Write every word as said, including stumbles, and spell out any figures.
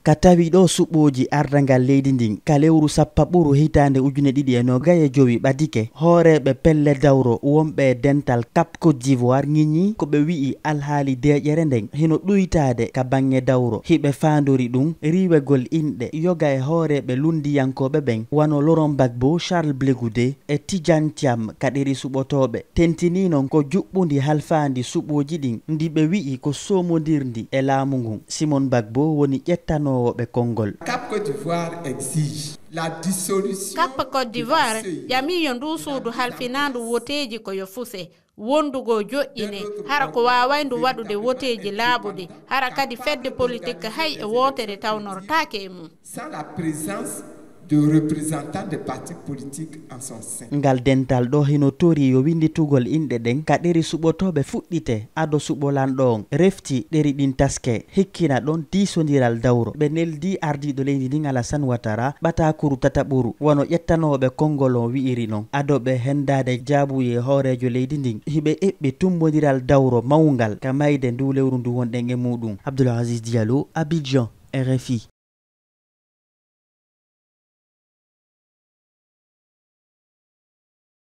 Ka tawi ɗoo suɓooji ardangal leydi ndin ka lewru sappaɓuru hitaande ujune ɗiɗi e noogay e jowi ɓadike, hooreeɓe pelle dawro wonɓe e dental Cap Côte d'Ivoire ŋiñii ko ɓe wi'i alhaali deeƴere nden hino ɗuytaade ka baŋŋe dawro. Hiɓe faandori ɗum riiwegol inɗe yoga e hooreeɓe lunndiyankooɓe ɓen, wano Laurent Gbagbo, Charles Blé Goudé e Tidiane Thiam ka ɗeri suɓotooɓe. Tentinii non ko juɓɓundi halfaandi suɓooji ɗin, ndi ɓe wi'i ko soomondirndi e laamu ngun. Simon Gbagbo woni ƴettanoowo ɓe konngol. Cap Côte d'Ivoire exige la dissolution. Cap Côte d'Ivoire ƴamii yo nduu suudu halfinaandu woteeji ko yo fuse, wonndugoo joƴƴine, hara ko waawayndu waɗude woteeji laaɓuɗi, hara kadi fedde politik hay e wootere tawnortaake e mum. Sans la présence de représentants des partis politiques en son sein. Ngal dental ɗoo hino torii yo winnditugol inɗe ɗen ka ɗeri suɓotooɓe fuɗɗite ado suɓo lanɗo on, refti ɗeri ɗin taskee, hikkina ɗon diisondiral dawro. Ɓe neldii ardiiɗo leydi ndin Alassane Ouattara ɓataakuru tataɓuru, wano ƴettanooɓe konngol on wi'iri non. Ado ɓe henndaade jaabuye hooreejo leydi ndin, hiɓe eɓɓi tumbondiral dawro mawngal ka mayde nduu lewru ndu wonɗen e muuɗum. Abdoul Aziz Diallo, Abidjan, R F I.